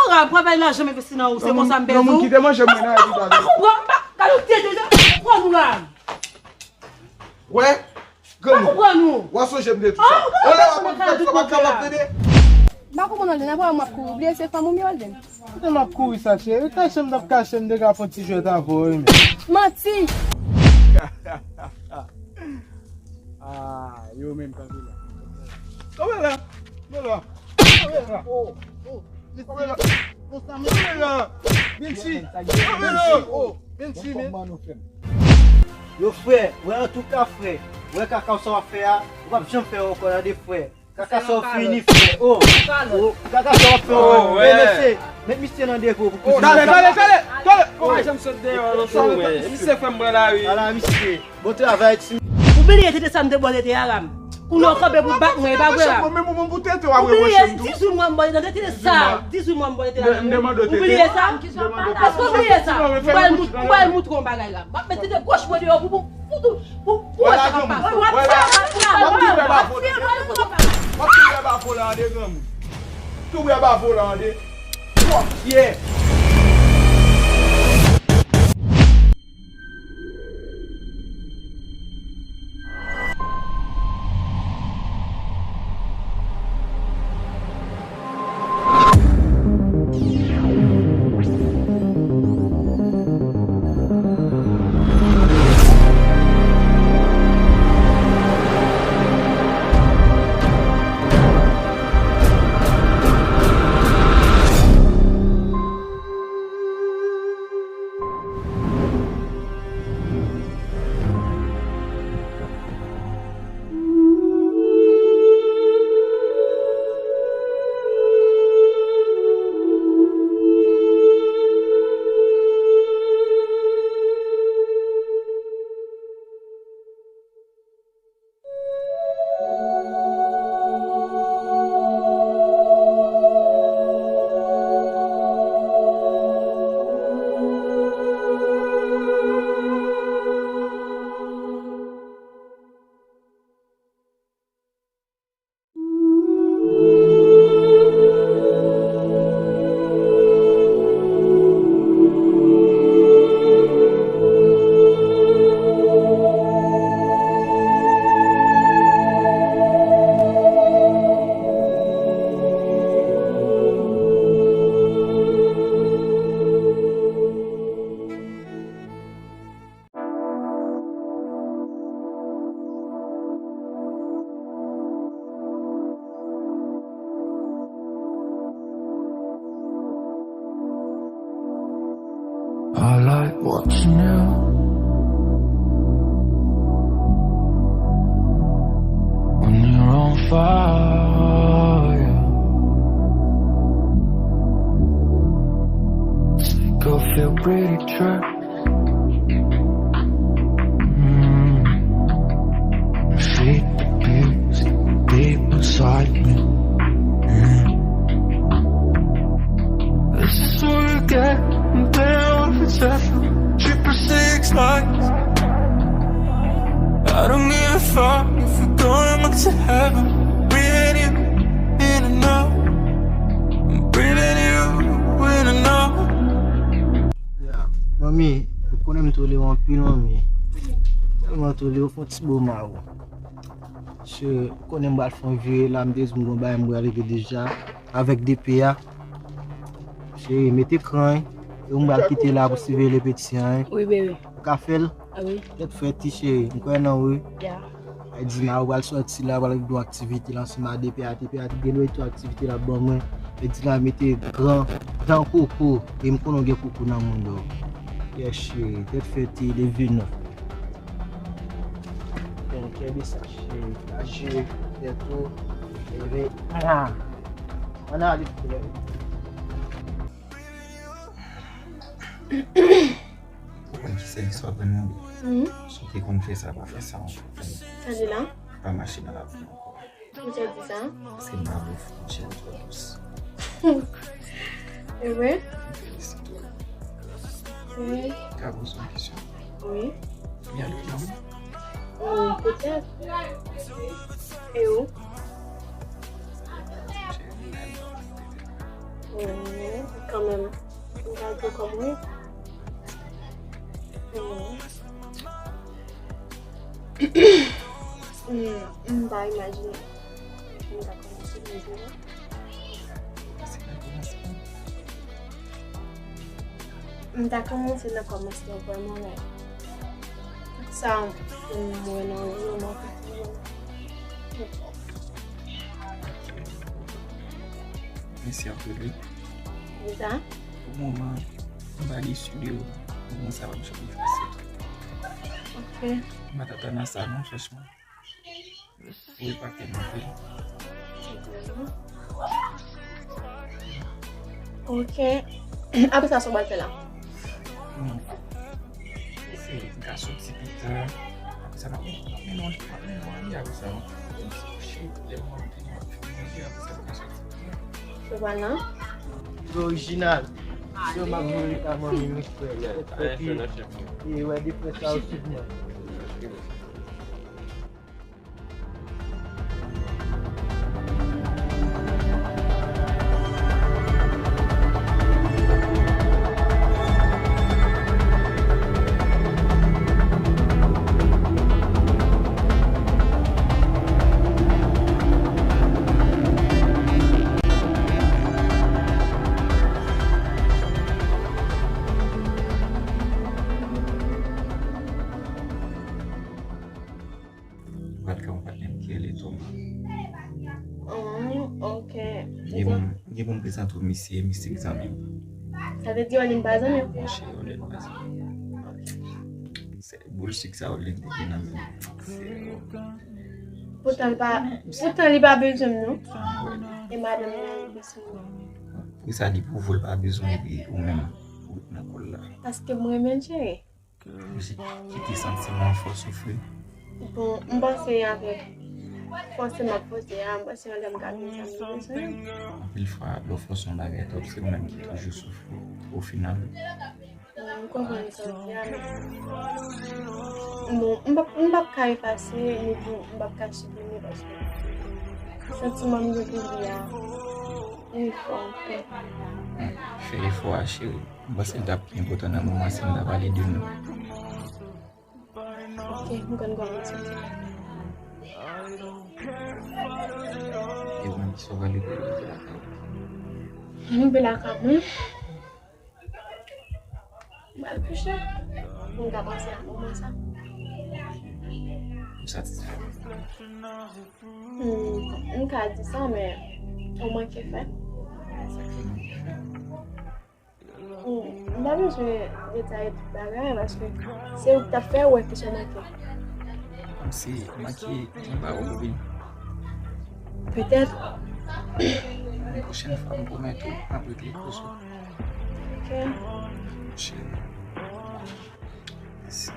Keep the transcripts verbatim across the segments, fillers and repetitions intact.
Ka pran bay lajan m envesti nan ou, se konsa m pèdi w. Yon moun kite manje mwen nan epi pa konprann m pa, gade w tete, konprann ou la. Wè, granmoun, w a sonje m de tou sa. Yon lè w ap anvi fè sa, w pa kapab tande. M pa konprann Walden, apre m ap kouri, w bliye se fanm ou m ye Walden. Kote m ap kouri sa, cheri? Kache m t ap kache m, m te ka fè yon ti jwèt avè w wi, men. Manti! Ah, yo menm kanpe la. Kanpe la. Kanpe la. Kanpe la. Oh, oh. Kanpe la. Kanpe la. Benchi. Kanpe la. Oh, Benchi, men. Yo, frè, wè, antouka, frè, wè kaka sa w ap fè a, ou p ap janm fè ankò, tande, frè. Kaka sa w fini fè. Oh, oh, kaka sa w ap fè, oh, men mesye, met misye nan depo pou prizon. Tale, tale, tale, tale. Ou pa janm sot deyò, non, frè. Misye fè m pran lari. Ala misye. Bon travay, ti. Ou bliye tete sa m te ba w tete a la. Kounye a w kanpe pou bat mwen, e pa vre la. Ou bliye dizuit mwa m ba w tete, tete sa, dizuit mwa m ba w tete la. Ou bliye sa? Èske w bliye sa? Ou pral moutre yon bagay la. M ap met tete goch mwen deyò pou, pou, pou, pou, pou wè sa k ap pase. W ap fè, w ap fè, w ap fè, w ap fè, w ap fè. W ap tou bwè bavo la ande granmoun. Tou bwè bavo la ande. Fòk ye. I like watching you when you're on fire. Take off your pretty dress. Mm. Feed the beast deep inside me. Mm. This is what you get when playing with fire. Triple six lines. I don't give a fuck if we're going back to heaven. Breathing you in and out. I'm breathing you in and out. Yeah. Manmi, ou konnen m tolere w anpil, manmi. Tèlman tolere w, fè yon ti bo ma ou. Cheri, ou konnen m pral fè yon vire la, m te di w m gon bagay m pral regle deja avèk D P a. Cheri, mete kran, e ou m pral kite la pou siveye peti an. Wi, bebe. Ou ka fè l? Wi. Tèt frèt, ti cheri, m kwè nan ou, wi. Ya. Ay, Dina, ou pral sòti la, ou pral gen yon aktivite la ansanm ak D P a. D P a gen dwa tou aktivite l ap ban mwen. Ay, Dina, mete gran dan koko. E m konnen w gen koko nan moun do. Yes, cheri. Tèt frèt, leve non. Bon, kenbe sa, cheri. Aje tèt ou. Leve. Ah. Ann ale, frè. Ou konn ki sèvis w ap rann mwen? Mhm. Si w te konn fè sa, pa fè sa ankò. Sa di la? Pa mache nan lavi ankò. Poukisa w di sa? Paske m pa vle fè yon cheri twò dous. E vre? Felisite w. Wi. Ka poze w yon kesyon? Wi. Ou gen lòt nonm? Wi, petèt. E ou? Cheri, m pa gen lòt nonm. Mhm, kanmenm. M ta di w kòm wi. Mhm. Hmm, m pa imajine. M ta kòmanse nan demen. M ta kòmanse nan kòmansman vrèman, men sa m wè nan yon moman. Mèsi anpil wi. Pou moman, m pa deside w. Moman sa pa janm fasil. Ok. M pa t atann a sa non, franchman. Wi, pa ken anpil. Ok. Apre sa, sa w pral fè la? Hmm. Se, m ka soti pita. Apre sa, m ap, m ap mennen yon, m ap mennen yon ane. Apre sa, m ap kouche. Lè m ap fini manje, apre sa, m ka soti pita. Ou pral nan? Orijinal. Yo, m ap voye pa manmi m, frè. Epi, e, wè, de frè sa yo swiv mwen. Ou pa t ka yon patnè m ki rele Toma. Oh, ok. Gen pou m, gen pou m prezante w misye, misye k zanmi m. Sa vle di Orlin pa zanmi w? Monchè, Orlin pa zanmi m. Se boul sik sa Orlin te gen nan men l. Se Poutan li pa, poutan li pa bezwen m non. E madanm li an li bezwen mwen. Poukisa li pwouve w li pa bezwen epi ou menm ou ret nan kò l la? Paske m renmen l cheri. Kite santiman an fè w soufri. Bon, m panse avèk fòse m ap fòse a, m panse yon lè m ka jwenn sa m bezwen. Anpil fwa, lè w fòse yon bagay twòp, se ou menm ki toujou soufri. O final, m konprann sa w di a, men bon, m p ap, m p ap ka efase, ni tou m p ap ka siprime paske santiman m gen pou li a, li fò anpil. Hmm, fè efò a, cheri. M panse l t ap pi enpòtan nan moman si n ta pale de nou. Ok, m konn kòman w santi. E ou menm, sa w pral rive lakay ou? M rive lakay mwen. M al kouche. M ka panse a moman sa. Ou satisfè? Hmm, m ka di sa, men ou manke fè. Sa ki manke fè? Hmm, m pa bezwen detaye tout bagay, paske se ou ki t ap fè wè ki sa manke. Kòmsi manke yon pawòl, wi. Petèt. Pwochèn fwa, m pwomèt ou, m ap regle koze w. Ok. Cheri. Mèsi.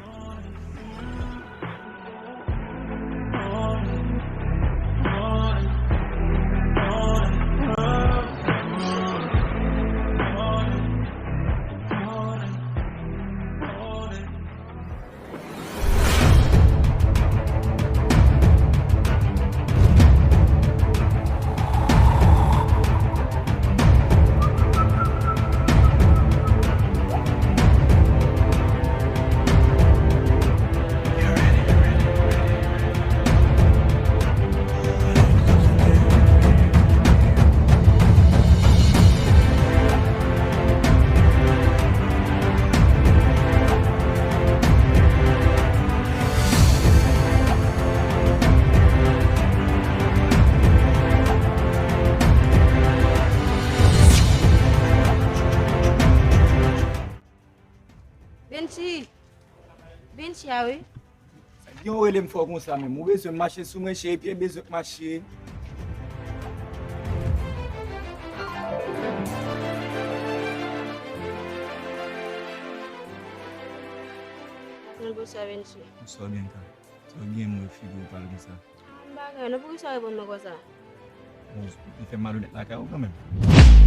Benchi! Benchi a wi. Sa gen w rele m fò konsa menm? Ou bezwen mache sou mwen, cheri, pye bezwen k mache. Bonswa, Benchi. Bonswa, Bianca. Sa w gen mwen figi w pale konsa? M pa gen anyen non, poukisa w reponn mwen konsa? Bon, li fè m malonèt lakay ou kanmenm.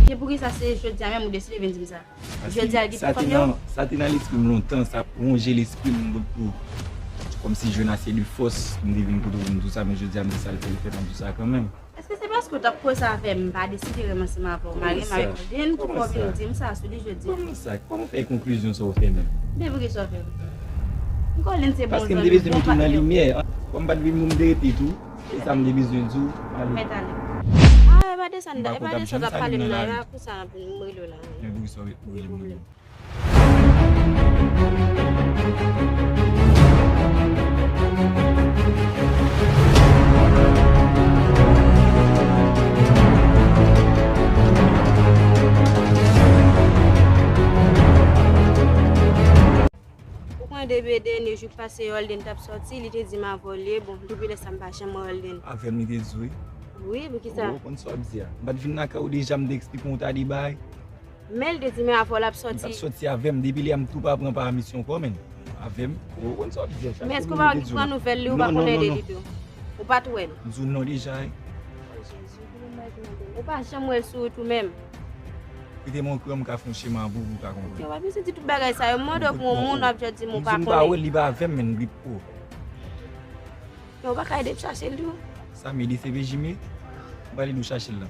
Ke poukisa se jodi a menm ou deside vin di m sa? Jodi a li gen fanm yo? Sa te nan lespri m lontan, sa ap wonje lespri m pou kòmsi jwenn ase de fòs pou m te vin kote w pou m di w sa, men jodi a m di sa l fè, li fè m ap di w sa kanmenm. Si se paske w t ap koze avè m, m pa deside renmen ansanm avè w, m al renmen avèk Holden, pou w vin di m sa sou li jodi a. Kòman sa? Kòman w fè konklizyon sa w fè menm? De poukisa w fè m? M konnen se bon zanmi, bon patnè. Paske m te bezwen met ou nan limyè. Kòm m pa t vin, m te rete tou. Se sa m te bezwen di w. Mèt ale. Ah, e pa de sa, e pa de sa w t ap pale m nan, e pa pou sa m rele w la. Men poukisa w rele m nan? Ou konnen depi dènye jou k pase Holden t ap sòti, li te di m avè w li ye. Bon, depi lè sa m pa janm wè Holden. Avè m li te di w? Wi, poukisa? Ou konn sa w ap di a. M pa t vin lakay ou deja, m te eksplike w yon ta de bagay. Men l te di m avè w l ap sòti. Li pa t sòti avè m, depi lè a m tou pa pran pa misyon ankò, men avè m. Ou konn sa w ap di a, chak jou li te di w. Men èske w pa pran nouvèl li, ou pa konnen de li tou? Ou pa t wè l? M di w non deja, wi. Ou pa janm wè l sou wout ou menm? Kite m, ou kwè m ka fè yon chema pou ou ka konprann. Yo, w ap vin soti tout bagay sa yo, m mande w pou yon moun, w ap jis di m ou pa konnen. M di m pa wè l, li pa avè m, men li pou. Men ou pa ka ede m chache l tou? Sa m ede C P J m ye? M pral ede w chache l la.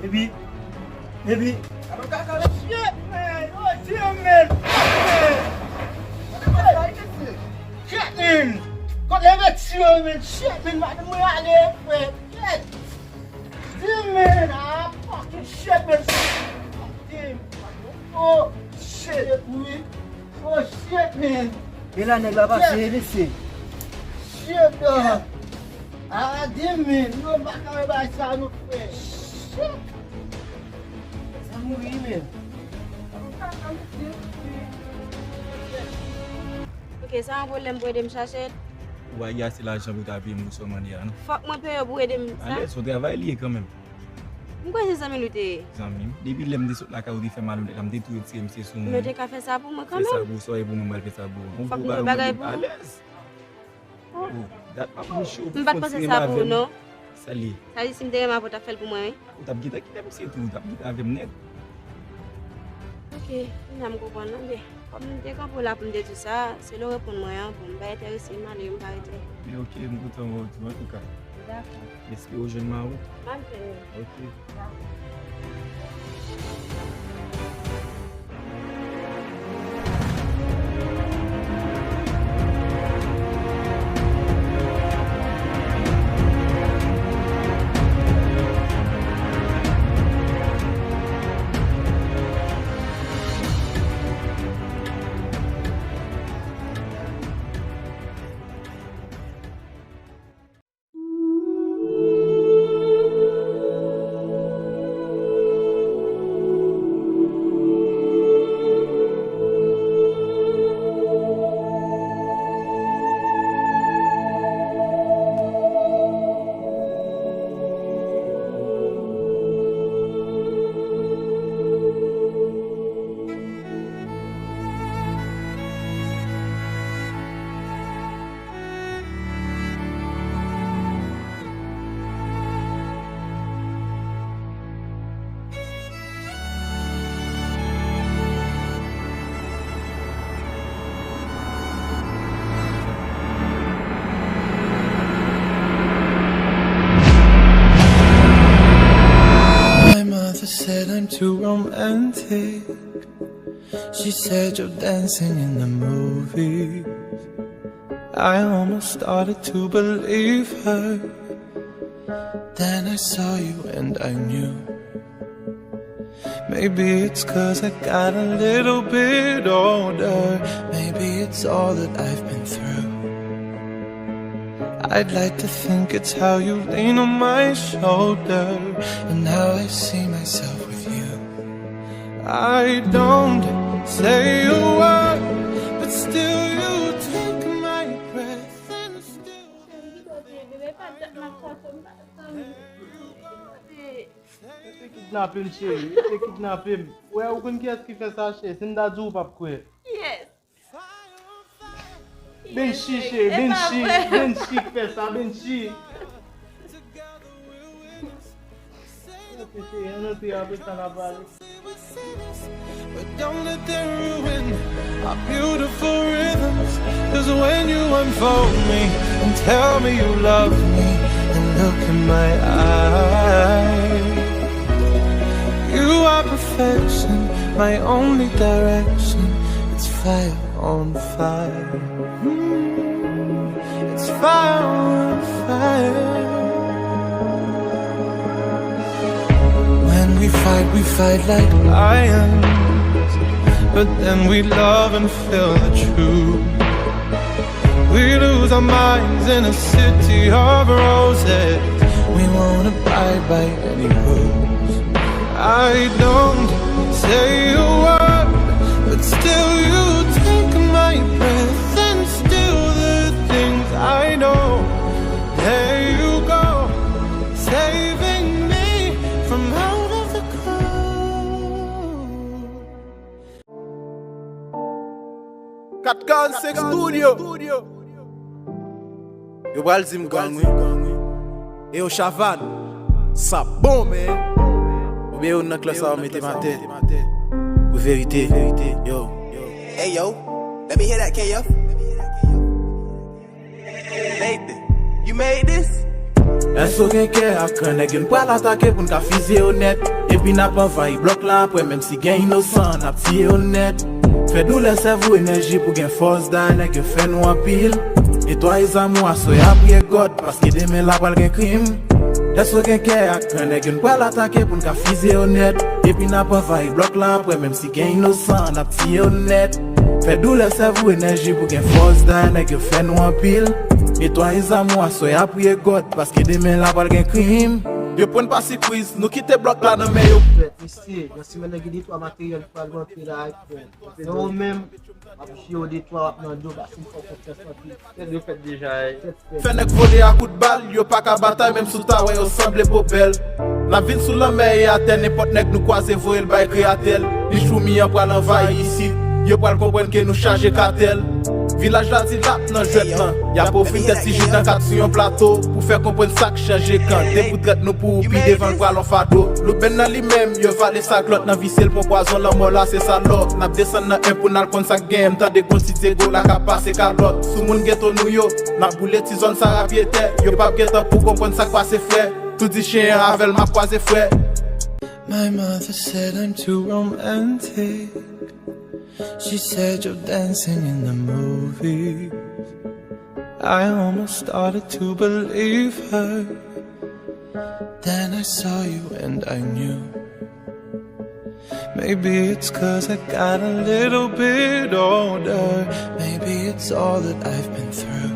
Epi, epi. Shit, man! Oh, damn, man! Shit, man! Kote leve ti yo, man? Shit, man! Madanm mwen ale, frè! Shit! Damn, man! Ah, fucking shit, man! Damn! Oh, shit, wi! Oh, shit, man! E la nèg la pase, mesye. Shit, dog! Ah, damn, man! Nou pa ka wè bagay sa, nou, frè! Shit! Sa mouri, men. Ok, sa yon pwoblèm pou ede m chache l? Ou pa gen ase lajan pou w ta peye m pou sa w mande a, non. Fòk mwen peye w pou ede m sa? Alèz, se yon travay li ye kanmenm. M kwè se zanmi l ou te ye. Zanmi m? Depi lè m te sot lakay ou te fè malonèt la, m te tou retire misye sou mwen. Men w te ka fè sa pou mwen kanmenm. Fè sa pou ou, sa w ye pou mwen, m pral fè sa pou ou. Fòk m fè bagay pou ou. Alèz. Oh, dat m ap bouche w pou w kontinye m avè m. M pa t panse sa pou ou, non. Sa l ye? Sa di si m te renmen avè w, w t ap fè l pou mwen, wi. Ou t ap gentan kite misye tou, ou t ap gentan avè m nèt. Ok, kounya m konprann, non, men kòm m te kanpe w la pou m te di w sa, se lè w reponn mwen an, bon, m pa enterese, m ale, m pa rete. Men ok, m kontan wè w tou, antouka. Dakò. M espere w jwenn Mawou. M ap jwenn li. Ok. Dakò. My mother said I'm too romantic. She said you're dancing in the movies. I almost started to believe her. Then I saw you and I knew. Maybe it's 'cause I got a little bit older. Maybe it's all that I've been through. I'd like to think it's how you lean on my shoulder and how I see myself with you. I don't say a word, but still you take my breath and still. Yo te kidnape m, cheri. Yo te kidnape m. Ou wè, ou konn kiyès ki fè sa, cheri? Si m ta di w, ou p ap kwè. Yes. Benchi, cheri, Benchi, Benchi ki fè sa, Benchi. Mesye, ann antre apre sa n a pale. But don't let them ruin our beautiful rhythms. Cause when you unfold me and tell me you love me, and look in my eyes, you are perfection, my only direction. It's fire on fire. Mm, it's fire on fire. When we fight, we fight like lions. But then we love and feel the truth. We lose our minds in a city of roses. We won't abide by any rules. I don't say a word, but still you take my breath and still the things I know. There you go, saving me from out of the cold. Kat karannsenk Studio. Yo pral di m gang wi. E yo Chavannes, sa bon men. Oubyen yo nan klas sa yo mete m atè. Pou verite, yo. Hey yo, let me hear that K F. Nathan, you made this? Èske w gen kè ak gran nèg yo? N pral atake pou n ka fizye yo nèt. Epi n ap anvayi blòk la apre, menm si gen inosan, n ap tiye yo nèt. Fè doulè sèvi w enèji pou gen fòs, dayè nèg yo fè nou anpil. Netwaye zam ou aswè a, priye God, paske demen la pral gen krim. Èske w gen kè ak gran nèg yo? N pral atake pou n ka fizye yo nèt. Epi n ap anvayi blòk la apre, menm si gen inosan, n ap tiye yo nèt. Fè doulè sèvi w enèji pou gen fòs, dayè nèg yo fè nou anpil. Netwaye zam ou aswè a, priye God, paske demen la pral gen krim. Yo pran n pa sipriz, nou kite blòk la nan men yo. Mesye, nan semèn nan gen de twa materyèl ki pral rantre la, frè. Nan ou menm, w ap jwe de twa, w ap nan do, paske m fè w konfyans anpil. Tèt yo fèt deja, wi. Tèt fèt. Fè nèg vole a kout bal, yo pa ka batay, menm si w ta wè yo sanble po bèl. N ap vin sou lanmè e atè, nenpòt nèg nou kwaze voye l bay kreyatè l. Nich foumi an pral anvayi isit, yo pral konprann ke nou chaje katèl. Vilaj la di l ap nan jwèt lan, y ap ofri tèt ti jis nan kat sou yon plato, pou fè konprann sa k chanje kan. Depi trèt nou pou ou pi devan l pral yon fado. Lou bèn nan li menm, yo vale sa glòt nan visye l pran pwazon lanmò la, se sa lò. N ap desann nan en pou n al konn sa k genyen, m tande gon ti Dyego la k ap pase kalòt. Sou moun geto nou yo, n ap boule ti zòn sa rapyetè. Yo p ap gentan pou konprann sa k pase frè. Tou di chen an avè l m ap kwaze frè. My mother said I'm too romantic. She said you're dancing in the movies. I almost started to believe her. Then I saw you and I knew. Maybe it's 'cause I got a little bit older. Maybe it's all that I've been through.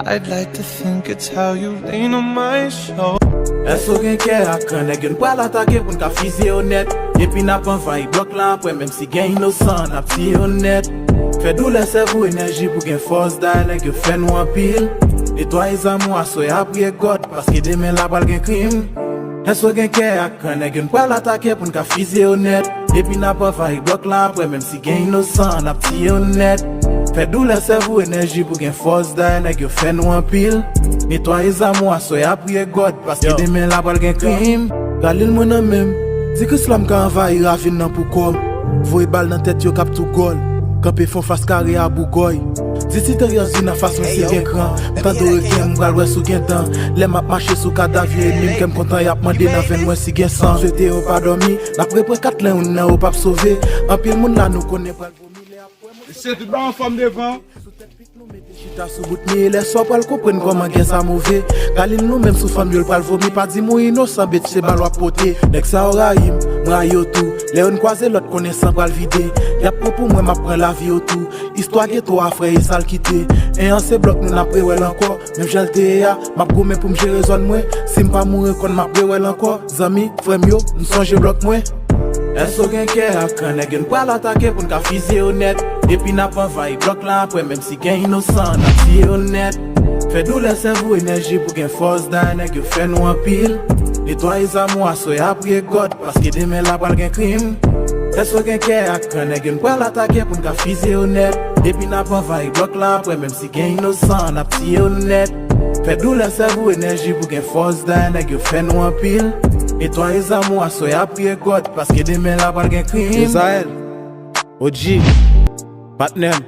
I'd like to think it's how you lean on my shoulder. Èske w gen kè ak gran nèg yo? N pral atake pou n ka fizye yo nèt. Epi n ap anvayi blòk la apre, menm si gen inosan, n ap tiye yo nèt. Fè doulè sèvi w enèji pou gen fòs, dayè nèg yo fè nou anpil. Netwaye zam ou aswè a, priye God, paske demen la pral gen krim. Èske w gen kè ak gran nèg yo? N pral atake pou n ka fizye yo nèt. Epi n ap anvayi blòk la apre, menm si gen inosan, n ap tiye yo nèt. Fè doulè sèvi w enèji pou gen fòs, dayè nèg yo fè nou anpil. Netwaye zam ou aswè a, priye God, paske demen la pral gen krim. Galil mwen nan men m, di Kris la m ka anvayi ravin nan pou kò m. Voye bal nan tèt yo k ap tou gòl. Kanpe fon fas kare a bougòy. Di ti Teriyans vin anfas mwen si l gen kran. M tande w reken m, m pral wè si w gen dan. Lè m ap mache sou kadav yo enmi m, kè m kontan y ap mande nan venn mwen si gen san. Swete yo pa dòmi, n ap repran kat len youn nan yo p ap sove. Anpil moun la nou konnen pral vomi lè y ap wè mwen. Se tout ba anfòm devan. Sou tèt pik nou mete chita sou bout mi. Lè sa w pral konprann kòman gen sa move. Galil nou menm sou fanm yo l pral vomi. Pa di m ou inosan, bitch, se bal w ap pote. Nèg sa yo rayi m, m rayi yo tou. Lè youn kwaze lòt, konnen san pral vide. Y ap pran pou mwen, m ap pran lavi yo tou. Istwa geto a frè e sa l kite. En an se blòk nou n ap rewè l ankò. Menm jan l te ye a, m ap goumen pou m jere zòn mwen. Si m pa mouri konn m ap rewè l ankò. Zanmi, frè m yo, m sonje blòk mwen. Èske w gen kè ak gran nèg yo? N pral atake pou n ka fizye yo nèt. Epi n ap anvayi blòk la apre, menm si gen inosan, n ap tiye yo nèt. Fè doulè sèvi w enèji pou gen fòs, dayè nèg yo fè nou anpil. Netwaye zam ou aswè a, priye God, paske demen la pral gen krim. Èske w gen kè ak gran nèg yo? N pral atake pou n ka fizye yo nèt. Epi n ap anvayi blòk la apre, menm si gen inosan, n ap tiye yo nèt. Fè doulè sèvi w enèji pou gen fòs, dayè nèg yo fè nou anpil. Netwaye zam ou aswè a, priye God, paske demen la pral gen krim. Israel, O G, patnè m.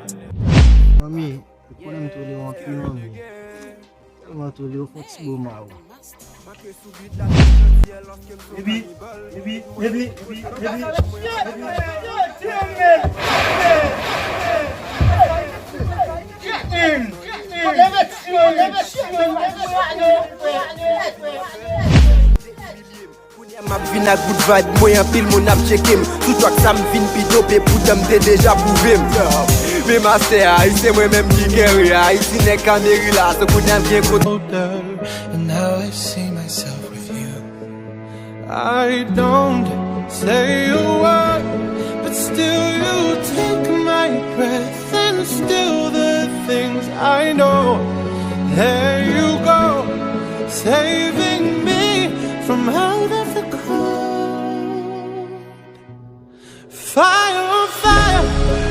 Manmi, ou konnen m tolere w anpil, manmi. Tèlman tolere w, fè yon ti bo ma ou. Epi, epi, epi, epi, epi, epi. Kounye a m ap vin ak bout vibe mwen, anpil moun ap tcheke m. Sou track sa m vin pi dope, poutan m te deja pwouve m. Men mastè a, se mwen menm ki kere a. Isi nèg ka meri la, se kounye a m gen kote. And now I see myself with you. I don't say a word, but still you take my breath, and still the things I know. There you go, saving me from out of the cold. Fire on fire,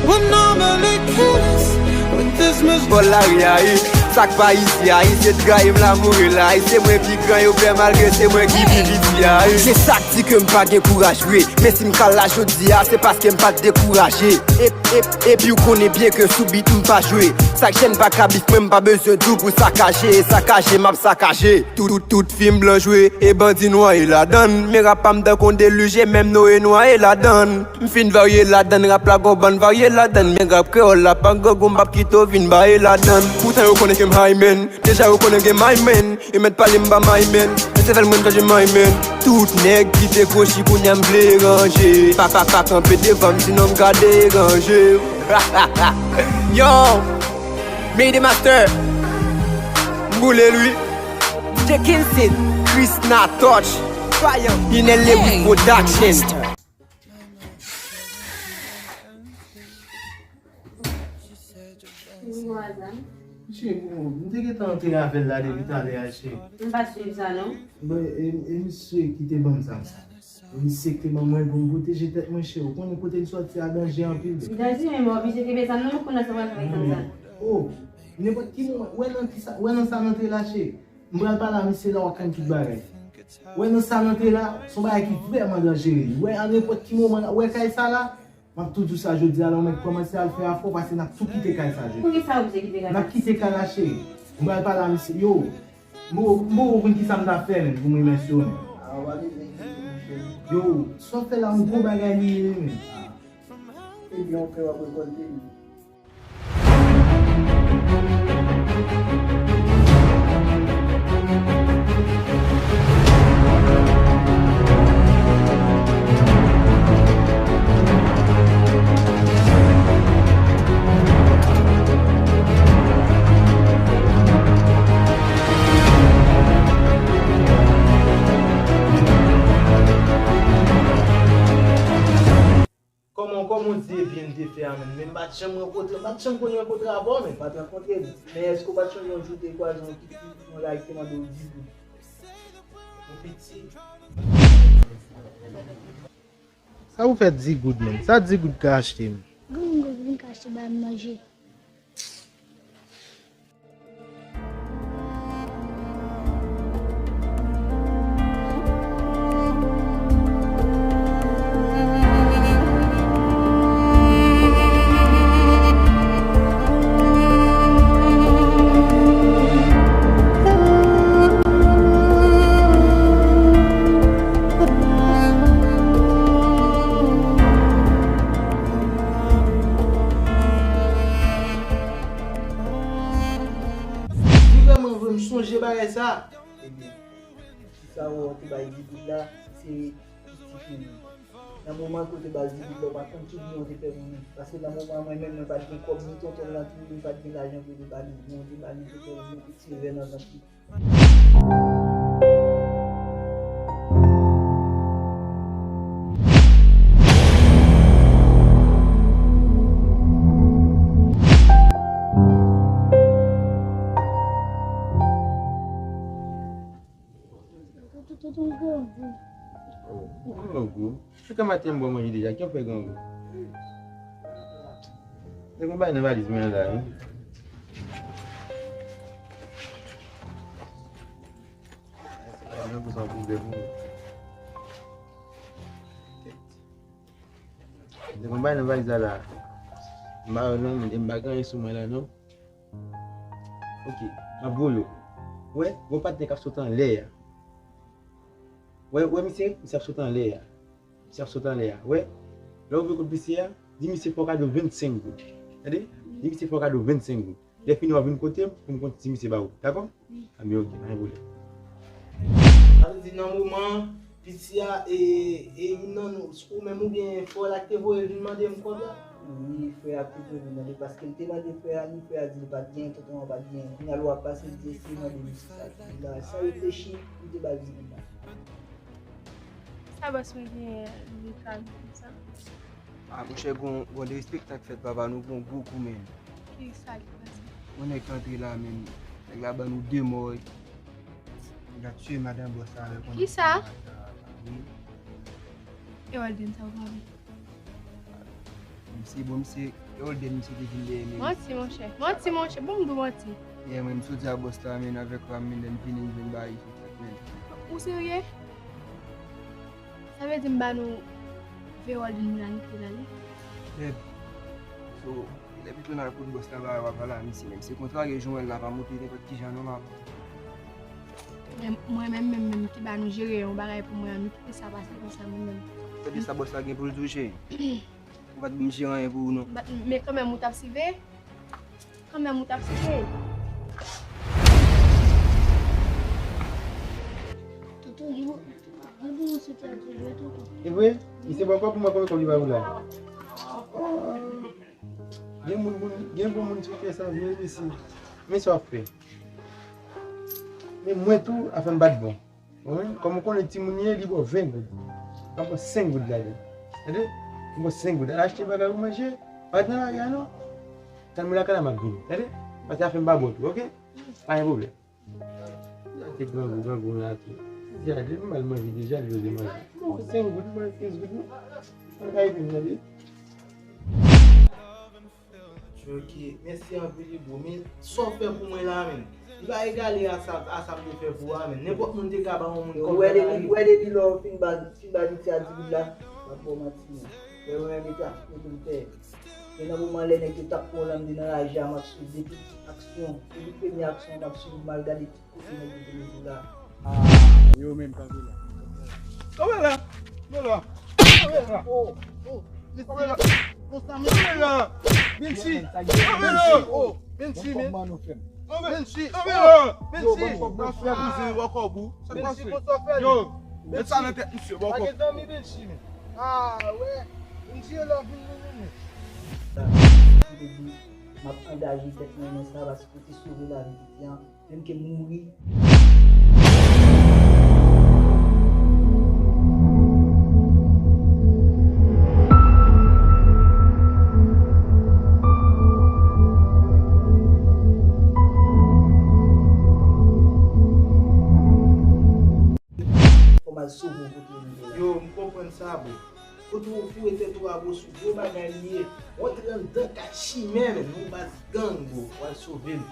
what normally kills with this mis- Bò lari a, e, sa k pa isi a, e, se trayi m la mouri la, e, se mwen pi gran yo pè malgre se mwen ki pi piti a, e. Se sa k di ke m pa gen kouraj vre, men si m ka la jodi a, se paske m pa t dekouraje. E, e, epi w konnen byen ke sou beat m pa jwe, sa k jèn pa ka bif mwen, m pa bezwen di w pou sakaje, sakaje, m ap sakaje. Tout, tout, tout fim blan jwe, e bandi nwaye ladann. Men rap pa m tankou yon delije, menm Noye nwaye ladann. M fin varye ladann, rap la gon bann varye ladann. Men rap kreyòl la pa grangou, m p ap kite w vin baye ladann. Poutan yo konnen ke m high man, deja yo konnen gen my man. Yo mèt pale m pa my man, men se fè l mwen chanje my man. Tout nèg ki te kwochi kounye a m vle ranje. Pa, pa, pa kanpe devan m, sinon m ka deranje. Yo! Made in Master. M boule l wi. D J Kinsit, Chris Natoch, Inel Lebou Production. Cheri, m te gentan antre avè l la depi talè a, cheri. M pa t swiv sa non. Bon, e, e misye ki te ban m zam sa. Misye ki te ban mwen pou m pwoteje tèt mwen, cheri. Ou konnen kote n sòti a danje anpil. Danje, men mwen oblije kenbe zam nan, ou konnen sa pral fè zam sa. Oh, nenpòt ki moman, wè nan ki sa, wè nan sa n antre la, cheri. M pral pale a misye la, w ap konn tout bagay. Wè nan sa n antre la, se yon bagay ki vrèman danjere. Wè a nenpòt ki moman, wè kay sa la, m ap tou di w sa jodi a la, ou mèt kòmanse al fè afè w, paske n ap tou kite kay sa jodi. Poukisa w oblije kite kay sa? N ap kite kay la, cheri. M pral pale a misye. Yo, M poko, m poko konn kisa m ta fè menm pou m remèsye w menm. Yo, sa w fè la yon gwo bagay li ye wi menm. Ebyen, w fè w ap rekòlte li. Kòman, kòman w di ebyen l te fè a menm? Men m pa t janm rankontre, m pa t janm konn rankontre avè w menm. Pa t rankontre m. Men èske w pa t sonje yon jou te kwaze yon piti, yon lari ki te mande w di goud? Yon piti. Sa pou fè di goud menm? Sa di goud ka achte menm? Goud m vin ka achte ba m manje. Si vrèman vre, m sonje bagay sa. Ebyen, kisa w wè w te bay di goud la, se piti pou li. Nan moman ke w te ba l di goud la, w pa konn ki byen w te fè pou li. Paske nan moman an, mwen menm, mwen pa t gen kòb, ni tonton m lan tou, li pa t gen lajan pou li ba li byen, w te ba li tonton m yon piti vè nan vant li. Chak maten m bò manje deja, ki fè grangou? Te gon bagay nan valiz mwen la, wi. Mwen san pwoblèm. Mwen bay nan valiz la la. M pa wè non, men m pa gen anyen sou mwen la non. Ok, m ap voye w. Wè, gon patnè k ap sot anlè a. Wè, wè misye, misye ap sot anlè a. Misye ap sot anlè a. Wè, lè w rive kot misye a, di misye fè w kado vennsenk goud. Tande? Di misye fè w kado vennsenk goud. Lè fini w ap vin kote m pou m konn ti misye ba ou. Dakò? Wi. Anben ok, pa gen pwoblèm. Sa vle di nan moman piti a, e, e youn nan nou, ou menm oubyen frè w la ki te voye l vin mande m kòb la? Wi, frè a ki te voye vin mande, paske l te mande frè a li, frè a di li pa t gen, tonton an pa t gen. Kounye a lè w ap pase, l di eseye mande misye sa. Epi la, san reflechi, li te ba l di li la. Sa bòs mwen genyen, li ka vin konsa? Ah, monchè, gon, gon derespektan k fèt, papa, nou gon gwo kou, men. Ki sa ki pase? Yon nèg k antre la, men. Nèg la ban nou de mò. Nèg la tiye madan bòs la avèk yon... Ki sa? Wi. E Walden sa w pale? Misye, bon, misye, e Walden, misye te vin dèyè men. Manti, monchè. Manti, monchè. Bon, m di w manti. Yeah, mwen, m soti a bòs la, men, avèk Ram, men, lè m vini, m jwenn bagay ki fèt, men. Ou serye? Sa vle di m ba nou Verold vin la, li te la, li. Bèb. So, lè pito n al kot bòs la, bagay w ap pale a misye, men misye kontrarye, jan w wè l la, pa monte nenpòt ki jan non, m ap. Men mwen menm, menm, menm ki ba nou jere yon bagay pou mwen an, nou kite sa pase konsa, mwen menm. Tande sa bòs la gen pou l di w, cheri. Ou pa t ban m jere anyen pou ou, non. Ba, men kanmenm, ou t ap siveye. Kanmenm ou t ap siveye. Toutou, li, li bon, se te di, li toutou. E vre? Misye poko pou mwen konbyen kòb li ba ou la. Gen moun, moun, gen bon moun sou tè sa vre, mesye. Men sa w ap fè. Men mwen tou, afè m pa t bon. Wi, kòm ou konnen timoun ye, li ba w ven goud. An pran senk goud ladan. Tande? Ou pran senk goud. Al achte bagay ou manje. Pa t nan lari a non. Tann mwen lakay la, m ap vini. Tande? Paske afè m pa bon tou, oke? Pa gen pwoblèm. Gade grangou, grangou la tou. Gade, m al manje deja, li bezwen manje. Bon, senk goud, mwen kenz goud non. Mwen ka vini, tande? Ok, mèsi anpil wi bro. Men sa w fè pou mwen la, men, li pa egale a sa, a sa m te fè pou ou a, men. Nenpòt moun te ka ba yon moun kòb nan lari. Ou wè depi lè w fin ba, fin ba Viti a di goud la, m ap ba w manti, men. Lè mwen menm, e ta kote m fè. Men nan moman lè nèg yo t ap pran w la, m te nan raje a, m ap swiv depi aksyon, depi premye aksyon, m ap swiv, m al gade. Kote nèg yo te mete la? Ah, yo menm kanpe la. Kanpe la. Kanpe la. Kanpe la. Oh, oh. Kanpe la. Kanpe la. Benchi. Kanpe la. Oh, Benchi, men. Benchi. Kanpe la. Benchi. Sa k pase? Sa k pase? Yo, met sa nan tèt misye, bò kòb. Pa gen zanmi Benchi, men. Ah, wè. Benchi, yo la vin, vin, vin, vin. M ap angaje tèt mwen nan sa, paske ou te sove lavi piti an. Menm ke m mouri. Fò m al sove w kote yo ye. Yo, m konprann sa, bro. Kote w foure tèt ou a, bro, sou gwo bagay li ye. Rantre anndan kay chimè, men, yon baz gang, bro. W al sove m.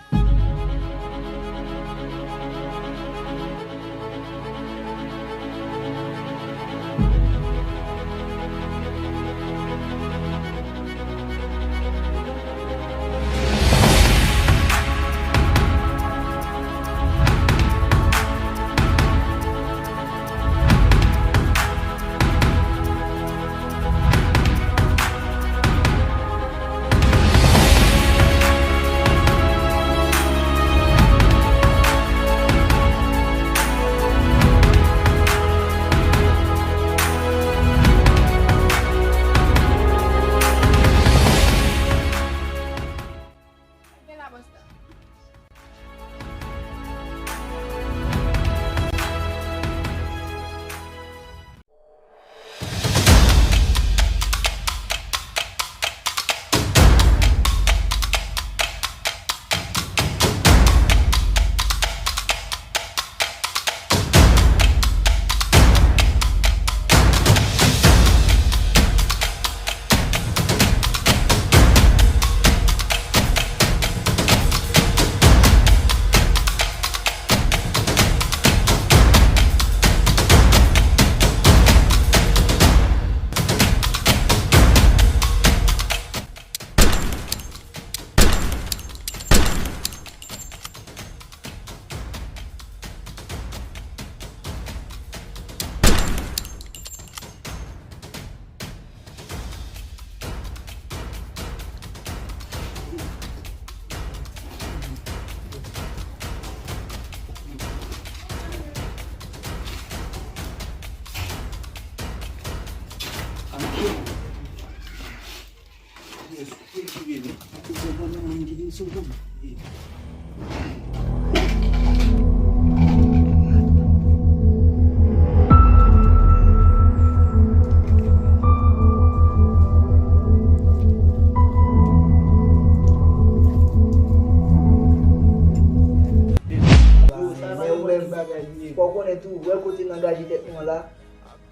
Fò w konnen tou, wè kote n angaje tèt nou an la.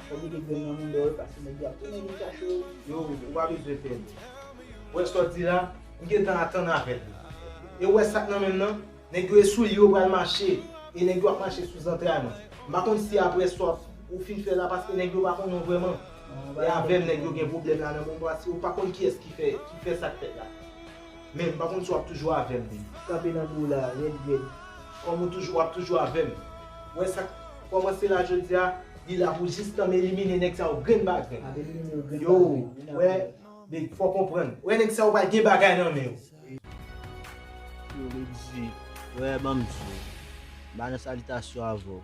Fò w mete grenn nan mouda w, paske nèg yo ap tounen vin chache w. Yo, ou pa bezwen pè. Ou wè sa w di la, m gentan atann avè l. E ou wè sa k nan men m nan? Nèg yo e sou li yo pral mache, e nèg yo ap mache sou zantray mwen. M pa konn si apre sa w fin fè la, paske nèg yo pa konnen w vrèman. E avè m nèg yo gen pwoblèm la nan moman, paske ou pa konn kiyès ki fè, ki fè sa k fèt la. Men m pa konn si w ap toujou avè m, men. Kanpe nan do w la, rèd, rèd. Kòm ou toujou, w ap toujou avè m. Wè sa k kòmanse la jodi a, li la pou jis tann elimine nèg sa yo grenn pa grenn. Ap elimine yo grenn pa grenn. Yo, wè, men fò w konprann. Wè nèg sa yo pral gen bagay nan men yo. Yo, Lady, wè, ban m di w. M pa nan salitasyon avè w.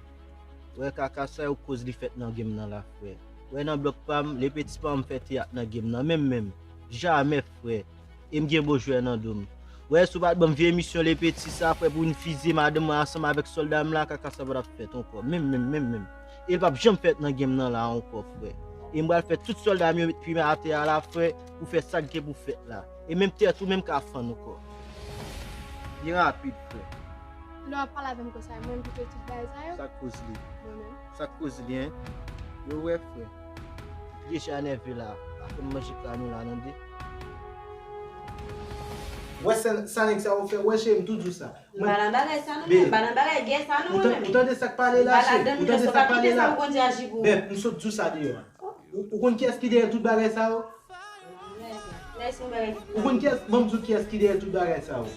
Wè, kaka sa yo koz li fèt nan game nan la, frè. Wè, nan blòk pa m, Lepeti pa m fè teyat nan game nan, menm, menm. Jamè, frè. E m gen bon jwè nan do m. Wè, si w pa t ban m vye misyon Lepeti sa, frè, pou vin fizye madanm mwen ansanm avèk sòlda m la, kaka sa pa t ap fèt ankò. Menm, menm, menm, menm. E l p ap janm fèt nan game nan la ankò, frè. E m pral fè tout sòlda m yo met pye atè a la, frè, pou fè sa k gen pou fèt la. E menm tèt ou menm ka fann ankò. Byen rapid, frè. Lè w ap pale avè m konsa, e mwen menm ki fè tout bagay sa yo? Sa k koz li? Mwen menm. Sa k koz li, en? Yo wè, frè. Deja nève la. Pa fè m manje kano la, tande. Wè sa, sa nèg sa yo fè, wè cheri, m tou di w sa. M pa nan bagay sa non, men m pa nan bagay gè sa non, mwen menm. Ou tande sa k pale la, cheri? Ou tande sa k pale la? Bèp, m sot di w sa deyò a. Ou, ou konn kiyès ki dèyè tout bagay sa yo? Ou konn kiyès, ban m di w kiyès ki dèyè tout bagay sa yo.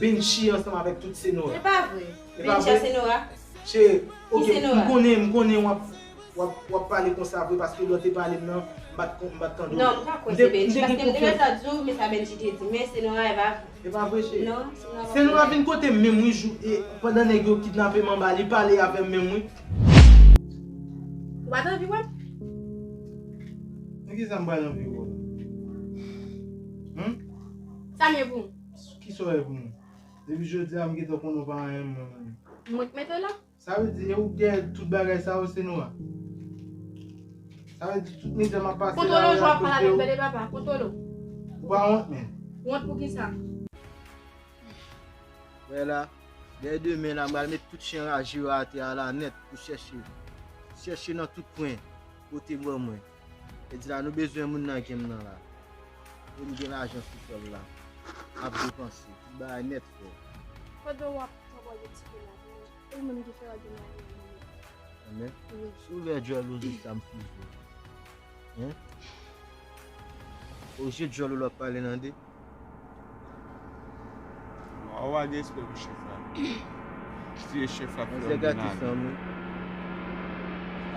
Benchi ansanm avèk tout Senora. E pa vre. E pa vre? Benchi a Senora. Cheri, oke, m konnen, m konnen w ap, w ap, w ap pale konsa vre, paske lè w te pale m nan, m pa t kon-, m pa t tande w. Non, m pa kwè se Benchi, paske m te gentan di w, men sa Benchi te di, men Senora, e pa vre. E pa vre, cheri. Non, Senora pa vre. Senora vin kote m menm wi, jou, e pandan nèg yo kidnape m anba, li pale avè m menm wi. Ou pa t anvi wè m? Nan kisa m pral anvi wè w la? Hum? Sa m ye pou ou? Kisa w ye pou mwen? Depi jodi a, m gentan konnen w pa anyen mwen menm. Mwen k mete w la? Sa vle di, e ou k dèyè tout bagay sa yo, Senora? Sa vle di, tout mizè m ap pase la, kontwole w, jan w ap pale avè m, tande papa, kontwole w. Ou pa wont, men. Wont pou kisa? Wè la, dèyè demen la, m pral met tout chen raje yo atè a la nèt pou chèche. Chèche nan tout kwen, pote ban mwen. E di la, nou bezwen moun nan game nan la. E m gen lajan sou kò m la. M ap depanse. Tout bagay nèt, frè. Pandan w ap travay yon ti pè la, e ou menm ki fè w al gen lajan nan men. Anmè. Wi. Si w ouvè djòl ou, jis sa m fize w. Hein? O je djòl ou l ap pale nan de. Bon, a w a gen respè pou chèf la. Si e chèf la k fè yon grenade. Manzè gate san mwen.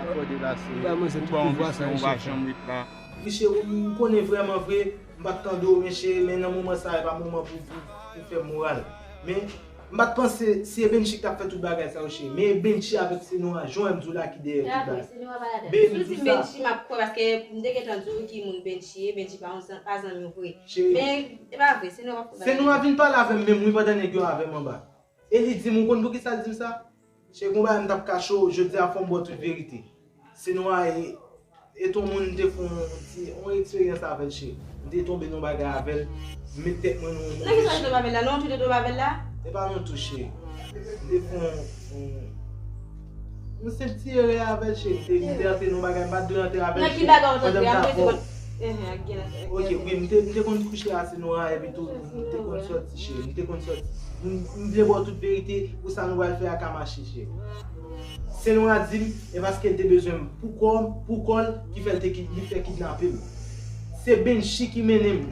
Akòde la se. Ou ba yon misyon, ou pa janm ret la. Mesye, ou, ou konnen vrèman vre, m pa t tande w, mesye, men nan moman sa, e pa moman pou, pou, pou fè moral. Men, m pa t panse se Benchi k t ap fè tout bagay sa yo, cheri. Men Benchi avèk Senora, jan m di w la ki dèyè tout bagay. Senora pa ladan. Si w di Benchi, m ap kwè, paske m te gentan di w ki moun Benchi ye, Benchi pa yon zan-, pa zanmi w vre. Cheri. Men, e pa vre, Senora pa ladan. Senora vin pale avè m menm, wi, pandan nèg yo avè m anba. E li di m, ou konn poukisa l di m sa? Cheri, gon bagay m t ap kache w, jodi a fò m ba w tout verite. Senora e, e t on moun m te fè yon ti, yon eksperyans avè l, cheri. M te tonbe nan yon bagay avè l, m met tèt mwen nan yon move chimi. Nan kisa w te tonbe avè l la? Nan yon tou w te tonbe avè l la? E pa nan yon tou, cheri. M te fè yon, yon, yon senp ti erè avè l, cheri. M te, m te antre nan yon bagay m pa t dwe antre avè l, cheri. Nan ki bagay w t antre? Pandan m t avè w. Enhen, ak gen la, ak gen la. Ok, wi, m te, m te konn kouche a Senora, epi tou, m te konn sòti, cheri. M te konn sòti. M, m vle ba w tout verite, pou sa nou pral fè a ka mache, cheri. Senora di m, e paske l te bezwen m pou kò, pou kò l, ki fè l te ki, li fè kidnape m. Se Benchi ki mennen m.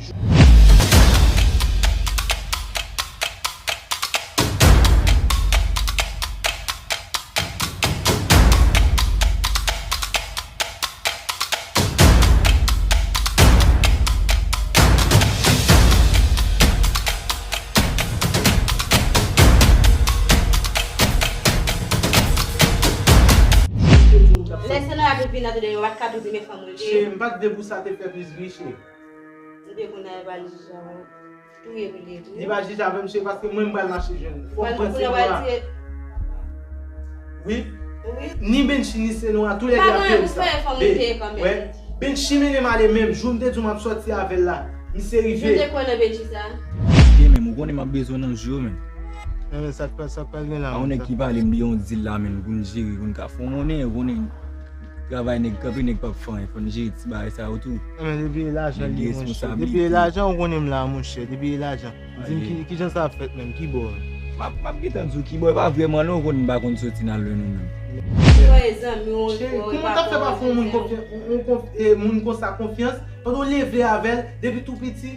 Lè Senora te vin N a tande yo pa t ka tou di men fanm ou li. Cheri, m pa t vle pou sa te fè plis bri, cheri. Ou te konn al pale jije avè w. Touye pou li tou. Li pa jije avè m, cheri, paske mwen m pral mache jwenn. Fò m pran se pou la. Wi. Wi. Ni Benchi ni Senoa, tou lè de ap peye m sa. Be, wè. Benchi mennen m ale menm. Jou m te di w m ap sòti avè l la, misye rive. Jou m te kwè nan Benchi sa. Gen menm, ou konnen m ap bezwen nan jou yo menm. Men sa k pral, sa k pral gen la menm. A yon nèg ki pale m de yon dil la menm, pou n jere, pou n ka fè yon monnen, ou konnen. Travay nèg kanpe, nèg p ap fè anyen. Fò n jere ti bagay sa yo tou. Enben, depi e lajan li ye, monchè. Depi e lajan, ou konnen m la, monchè. Depi e lajan. Di m ki, kijan sa ap fèt menm, ki bò? M ap, m ap gentan di w ki bò, e pa vrèman non, ou konnen m pa konn soti nan lwen nou menm. Cheri, kòman w t ap fè pa fè yon moun konfyans, yon, yon konf-, e, moun konsa konfyans, pandan w leve avè l depi tou piti?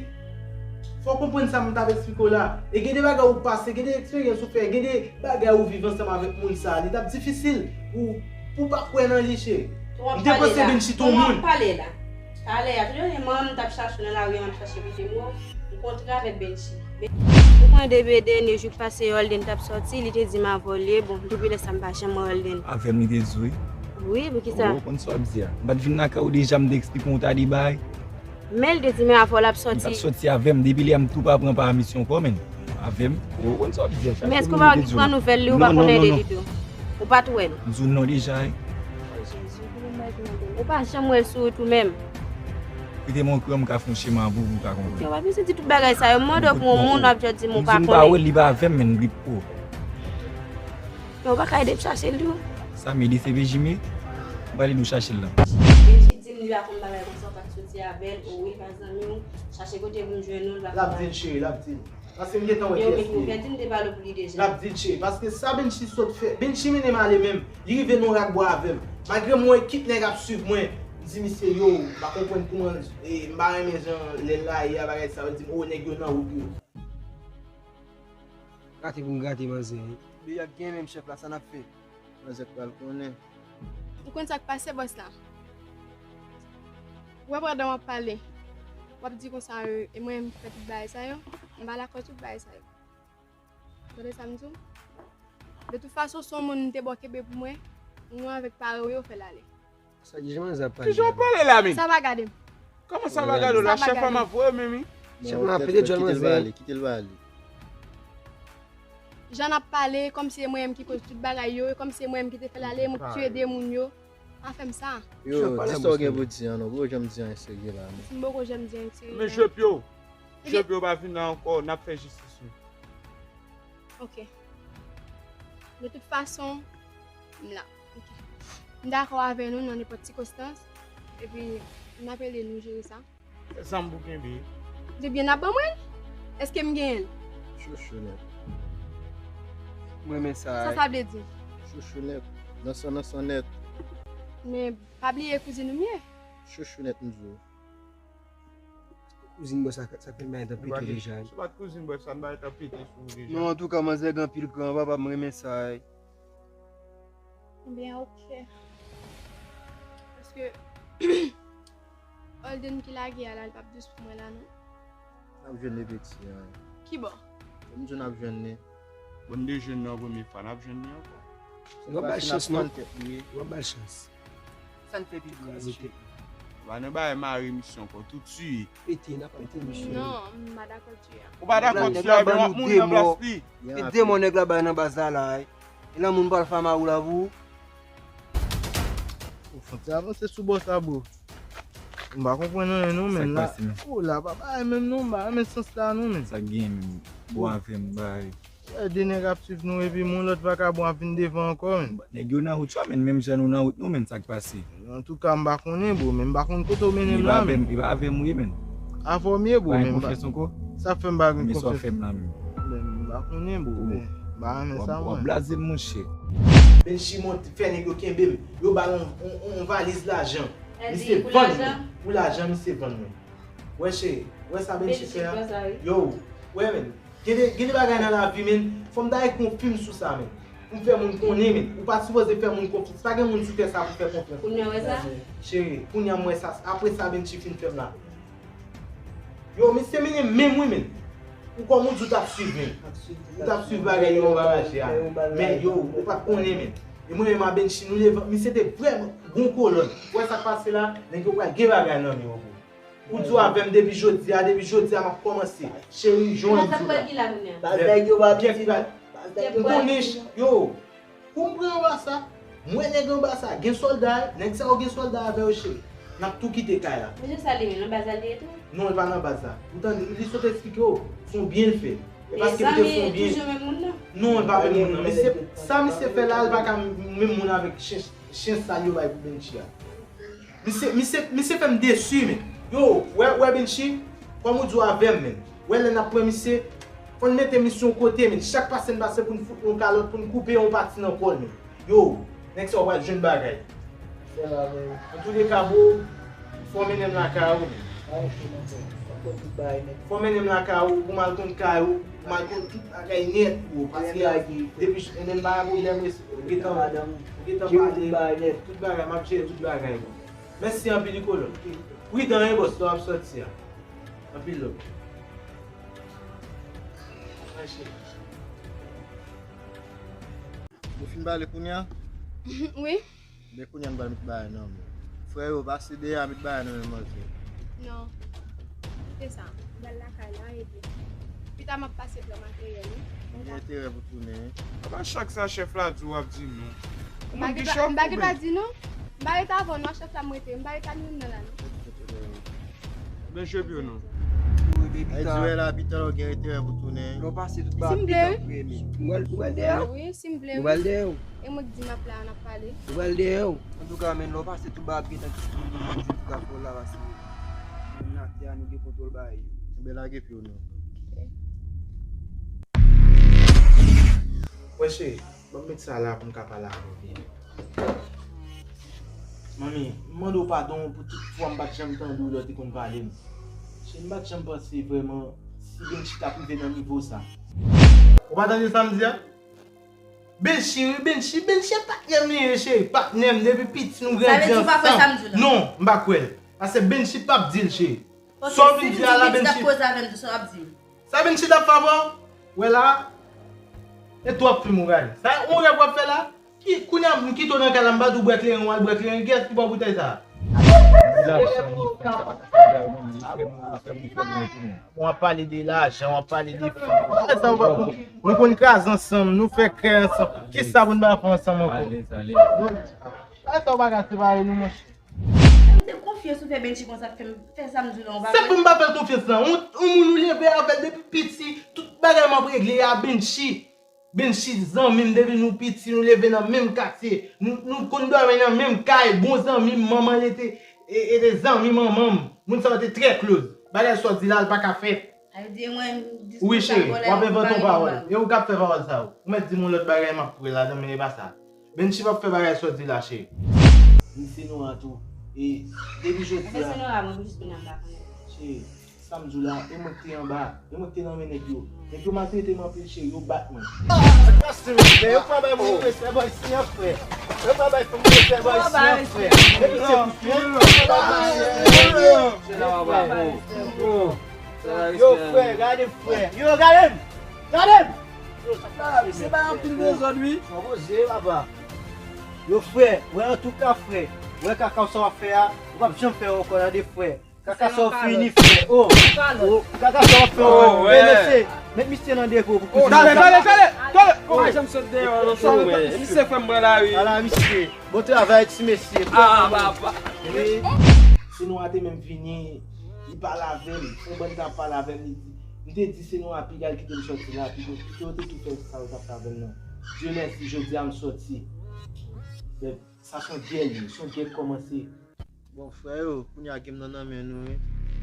Fò w konprann sa m t ap eksplike w la. E gen de bagay ou pase, gen de eksperyans ou fè, gen de bagay ou viv ansanm avèk moun sa, li t ap difisil pou, pou w pa kwè nan li, cheri. M te panse Benchi t on moun. Talè a, tout lè manman m t ap chache w nan lari a, m ap chache kote m wè w, m kontre avèk Benchi. Ou konnen depi dènye jou k pase yo, Holden t ap sòti, li te di m avè w li ye, bon, depi lè sa m pa janm wè Holden. Avè m li te di w? Wi, poukisa? Ou konn sa w ap di a. M pa t vin lakay ou deja, m te eksplike w yon ta de bagay. Men l te di men avè w l ap sòti. Li t ap sòti avè m, depi lè a m tou pa pran pa misyon ankò, men avè m. Ou konn sa w ap di a, chak jou m te di w. Men èske w pa pran nouvèl li, ou pa konnen de li tou? Ou pa t wè l? M di w non deja, wi. O Jezi, kòman m imajine l? Ou pa janm wè l sou wout ou menm? Kite m yon kran, m ka fè yon chema pou ou, pou w ka konprann. Ok, w pa bezwen di tout bagay sa yo. M mande w pou yon moun, w ap jwenn di m ou pa konnen. M di m pa wè l, li pa avè m, men li pou. Men ou pa ka ede m chache l tou? Sa m ye, D C P J M ye? M pral ede w chache l la. Benchi di m li pa konn bagay konsa, ou pa t soti avè l, o wi, pa zanmi w, chache kote pou m jwenn ou, l pa konn bagay. L ap di l, cheri, l ap di l. Paske m gentan wè kiyès li ye. L ap di l, te pale pou li deja. L ap di l, cheri, paske sa Benchi sot fè, Benchi mennen m ale menm. Li rive nan yon rak bwa avè m. Malgre m wè ekip nèg ap swiv mwen, m di misye, yo, m pa konprann kouman, e, m pa renmen jan lè l la ye a, bagay sa yo, di m, o, nèg yo nan wout yo. Gate pou m gate manzè, wi. Li ap gen menm chèf la, sa n ap fè? Manzè pral konnen. Ou konn sa k pase, bòs la? Ou wè pandan w ap pale, w ap di konsa, e, e mwen m fè tout bagay sa yo, m pa dakò tout bagay sa yo. Tande sa m di w? De tout fason, se yon moun m te ba w kenbe pou mwen, ou menm avèk pare w yo fè l ale. Sa ki jan manzè ap pale la? Kijan w pale la menm? Sa pa gade m. Kòman sa pa gade w la? Chèf la m ap voye w menm wi. Chèf la ap pete djòl manzè. Kite l pale, kite l pale. Jan n ap pale, kòmsi se mwen menm ki koz tout bagay yo, kòmsi se mwen menm ki te fè l ale, mwen ki tiye de moun yo. Pa fè m sa. Yo, di sa w gen pou di an non, poko janm di anyen serye la non. Si m poko janm di anyen serye la. Men je pye w. Je pye w pa vin la ankò, n ap fè jistis nou. Ok. De tout fason, m la. Ok. M dakò avè nou nan nenpòt sikonstans. Epi, n ap ede nou jere sa. Zam pou kenbe. Ebyen, n ap ban mwen l? Èske m genyen l? Chouchounèt. M renmen sa. Sa sa vle di? Chouchounèt. Nan san, nan san nèt. Men, pa bliye kouzin ou m ye. Chouchounèt, m di w. Kouzin bòs la, sa fè l mèt anpete deja. Se pa t kouzin bòs la, m pa t anpete sou ou deja. Non, antouka, manzè gen anpil kran, papa, m renmen sa. Ebyen, ok. Paske Holden ki lage a la, li p ap dous pou mwen la, non. N ap jwenn li piti an. Ki bò? M di w n ap jwenn li. Bon, de jwenn nan premye fwa, n ap jwenn li ankò. W ap ba l chans, non? W ap ba l chans. Sa n fè pi kraze tèt nou. Ba nan bagay mare misyon ankò, tou tiye. Pete, n ap pete misyon. Non, m pa dakò tiye a. Ou pa dakò tiye a, ebyen w ap mouri nan plas li. E de mò nèg la bay nan baz la la, e. E lanmou m pral fè a mari w la pou ou. Ou fon ti avanse sou bò sa, bro. M pa konprann anyen non, men la. Sa k pase, men? Ou la, pa bay menm non, m pa renmen sans la non, men. Sa k gen, men? Bon, avè m, bay. Wè, de nèg ap swiv nou, epi yon lòt vakabon ap vin devan ankò, men. Nèg yo nan wout yo, men menm jan nou nan wout nou, men sa k pase? Antouka, m pa konnen, bro, men m pa konn kote w mennen m la, men. E pa avè m, e pa avè m ou ye, men. Avè w m ye, bro, men m pa. Sa fè m pa gen konfyans. Men sa w fè m la, men. Men m pa konnen, bro, men m pa renmen sa, mwen. W ap blaze m, monchè. Benchi monte, fè nèg yo kenbe m. Yo ba l yon, yon, yon valiz lajan. Misye vann mwen. Pou lajan, misye vann mwen. Wè, cheri, wè sa Benchi fè a? Yo, wè, men. Gen de, gen de bagay nan lavi, men, fò m ta ekri yon fim sou sa, men. Pou m fè moun konnen, men. Ou pa t sipoze fè moun konfyans. Pa gen moun sou tè sa pou fè konfyans. Kounye a w wè sa? Cheri, kounye a m wè sa. Apre sa Benchi fin fè m la. Yo, misye mennen m menm wi, men. Ou kòm ou di w t ap swiv, men. Ou t ap swiv bagay yo anba mache a. Men, yo, ou pa t konnen, men. E mwen menm a Benchi, nou leve, misye te vrèman gon kolòn. Ou wè sa k pase la, nèg yo pral gen bagay nan men yo, bro. Ou di w avè m depi jodi a, depi jodi a m ap kòmanse. Cheri, jan w di w la. Baz nèg yo pa piti non. Baz nèg yo pa piti non. Yo, pou m pran anba sa, m wè nèg anba sa, gen sòlda, nèg sa yo gen sòlda avè yo, cheri. N ap tou kite kay la. Mesye sa li menm, nan baz la li ye tou? Non, li pa nan baz la. Ou tande, li sot eksplike w, se yon byen l fè. E paske li te fè yon byen. Toujou menm moun nan? Non, li pa menm moun nan. Misye, sa misye fè la, li pa ka menm moun avèk chen, chen sal yo bay pou Benchi a. Misye, misye, misye fè m desi, men. Yo, wè, wè Benchi, kòm ou di w avè m, men. Wè lè n ap pran misye, fò n mete misye yon kote, men. Chak pase n pase pou n fout yon kalòt, pou n koupe yon pati nan kò l, men. Yo, nèg sa yo pral jwenn bagay. An tou de ka, bro, fò w mennen m lakay ou, men. Fò w mennen m lakay ou, pou m al konn kay ou, pou m al konn tout bagay nèt, bro. Paske depi ch-, e menm pa gen pwoblèm, ou gentan, ou gentan pale, tout bagay, m ap jere tout bagay, bro. Mèsi anpil, wi, kolòn. Pridan, wi, bòs, lè w ap sòti a. Anpil love. Mèsi. Nou fin pale kounye a? Wi. Men kounye a nou pral met bagay nan men. Frè yo, pase dèyè a, met bagay nan men manzè. Non. Kite sa. M pral lakay la, epi pita m ap pase pran materyèl, wi. M gen enterè pou tounen, wi. A pa chak sa chèf la di w ap di m non. M pa gen dwa di non. M pa ret avè w non, chèf la m rete. M pa ret a nou menm nan la non. Byen jwe pou yo non. Ay di wè la, pita w gen enterè pou tounen. Lè w pase tout bagay, pita w premye. Ou pral dèyè? Wi, si m vle, wi. Ou pral dèyè? E mwen k di m ap la, n ap pale. Ou pral dèyè w. Antouka, men, lè w pase tout bagay ap gentan ki pou di pou ka fè w la, paske moun nan atè a, nou gen kontwòl bagay yo. Enben, lage pye w non. Wè, cheri, ban m met sa la pou m ka pale avè w byen. Manmi, m mande w padon pou tout fwa m pa t janm tande w lè w te konn pale m. Cheri, m pa t janm panse vrèman si Benchi t ap rive nan nivo sa. Ou pa tande sa m di a? Benchi, wi, Benchi, Benchi a patnè m li ye, cheri. Patnè m, depi piti nou grandi ansanm. Sa vle di ou pa kwè sa m di w la? Non, m pa kwè l. Paske Benchi p ap di l, cheri. Sa w vin di a la, Benchi. Sa Benchi t ap fè avè w? Wè la, e twòp fim ou gade. Sa yon rèv w ap fè la? Ki, kounye a, m kite w nan kay la, m pa di w bwè kleren, w al bwè kleren. Kiyès ki ba w boutèy sa a? W ap pale de lajan, w ap pale de fi. Sa w pa, nou konn kraze ansanm, nou fè kè ansanm. Kisa pou n pa fè ansanm ankò? Sa w pa ka separe nou, monchè. M te konfyans ou fè Benchi konsa k fè m fè sa m di w la, ou pa kwè? Se pou m pa fè l konfyans lan. Yon, yon moun ou leve avè l depi piti, tout bagay m ap regle a Benchi. Benchi zanmi m depi nou piti, nou leve nan menm katye. Nou, nou konn dòmi nan menm kay, bon zanmi m, manman l te, e, e te zanmi manman m. Moun sa yo te trè close. Bagay sa w di la, l pa ka fèt. Sa vle di e mwen, diskou sa. Wi, cheri, w ap envante yon pawòl. E ou k ap fè pawòl sa yo. Ou mèt di m yon lòt bagay, m ap kwè ladan, men e pa sa. Benchi p ap fè bagay sa w di la, cheri. Ni Senora tou. E depi jodi a. Senora, mwen jis kounye a m pa konnen. Cheri, sa m di w la, e mwen k te anba, e mwen k te nan men nèg yo. Nèg yo maltrete m anpil, cheri, yo bat mwen. Pase respè, yo pa bay moun respè, bòy, si an frè. Yo pa bay fanm respè, bòy, si an frè. Epi se pou fè. Yo pa bay moun respè. Yo, frè, gade m, frè. Yo, gade m! Gade m! Yo, sa k la, mesye, se bay anpil dezòd, wi. San koze, papa. Yo, frè, wè, antouka, frè, wè kaka w sa w ap fè a, ou p ap janm fè yo ankò, tande, frè. Kaka sa w fini, frè. Oh, oh, kaka sa w ap fè yo. Oh, mesye, met misye nan depo pou kouzin. Talè, talè, talè, talè. Oh, pa janm sot deyò, non, sa w fè, misye fè m pran lari. Ala, misye. Bon travay, ti mesye. Ah, papa. Wi. Senora te menm vini, li pale avè m. Yon bann tan ap pale avè m, li di, m te di Senora piga l kite m sòti la, piga l kite yo te tou fè sa yo t ap fè avè m nan. Dye mèsi, jodi a m sòti. Bèb, sa se yon gè li, se yon gè k kòmanse. Bon, frè yo, kounye a game nan nan men nou, wi.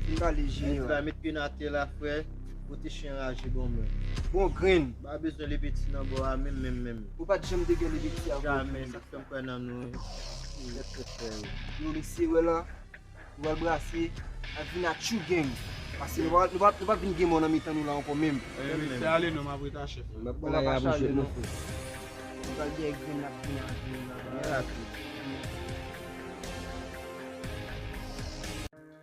Fin pale, Junior. Frè, met pye nan atè la, frè. Pote chen raje ban mwen. Bon grenn. M pa bezwen Lepeti nan bò a, menm, menm, menm. Ou pa t janm te gen Lepeti a, jamè, sa k fè m kwè nan nou, wi. Trè, trè, frè yo. Yo, mesye, wè la. Nou pral brase, ap vin a tchou gang. Paske nou pa, nou pa, nou pa vin gen mò nan mitan nou la ankò menm. Wi, mesye, ale non, m ap ret a chèf. Bon, m ap chaje nou. Nou pral gen grenn n ap vin a grenn la.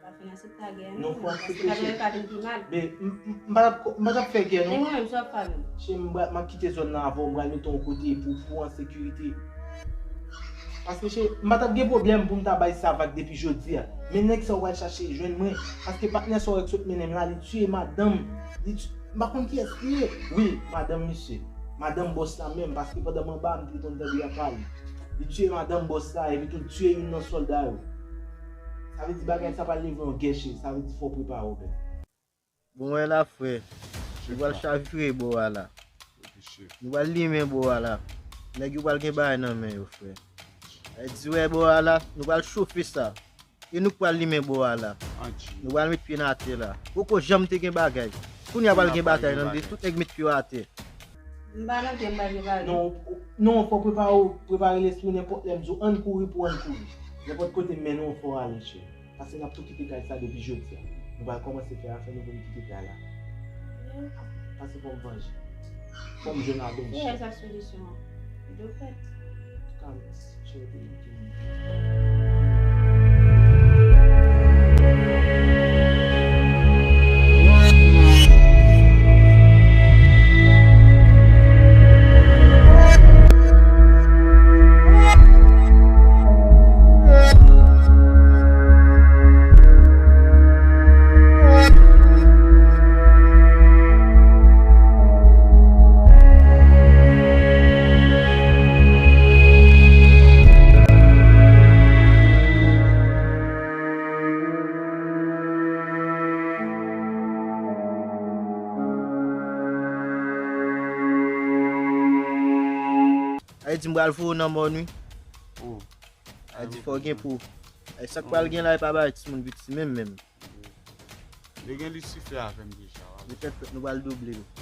Pa fin aksepte gè non, paske pa gen pa vin pi mal. Men, m, m, m pa t ap, m pa t ap fè gè non. E mwen menm, sa w ap fè avè m? Cheri, m pral, m ap kite zòn nan avè w, m pral mete w yon kote pou, pou w an sekirite. Paske cheri, m pa t ap gen pwoblèm pou m ta bay sa vag depi jodi a. Men nèg sa w pral chache jwenn mwen. Paske patnè sa w wè k sot mennen m la, li tiye madanm. Li ti-, m pa konn kiyès li ye. Wi, madanm misye. Madanm bòs la menm, paske pandan m anba, m te konn tande y ap pale. Li tiye madanm bòs la, epi tou l tiye youn nan sòlda yo. Sa vle di bagay sa pral leve yon gè cheri, sa vle di fò w prepare w, bèl. Bon, wè la, frè. Nou pral chavire bò a la. Nou pral limen bò a la. Nèg yo pral gen bagay nan men yo, frè. Sa vle di, wè bò a la, nou pral chofe sa. E nou k pral limen bò a la. Nou pral met pye n atè la. Poko janm te gen bagay. Kounye a pral gen batay nan de, tout nèg met pye yo atè. M pa nan kè m pa prepare. Non, non, fò w prepare w, prepare lespri w nenpòt lè m di w ann kouri pou ann kouri. Nenpòt kote m mennen w, fò w ale, cheri. Paske n ap tou kite kay sa depi jodi a. Nou pral kòmanse fè afè nou pou n kite kay la. Paske fò m vanje. Fò m jwenn avè l, cheri. Ki sa solisyon an? Li dwe fèt. Antouka, cheri, te Ay di m pral voye w nan mòn wi. Oh. Ay di fò w gen pou. Ay sa k pral gen la, e pa bay timoun piti menm menm. Li gen Lisifè avè m deja. Li fèt fèt, nou pral double l.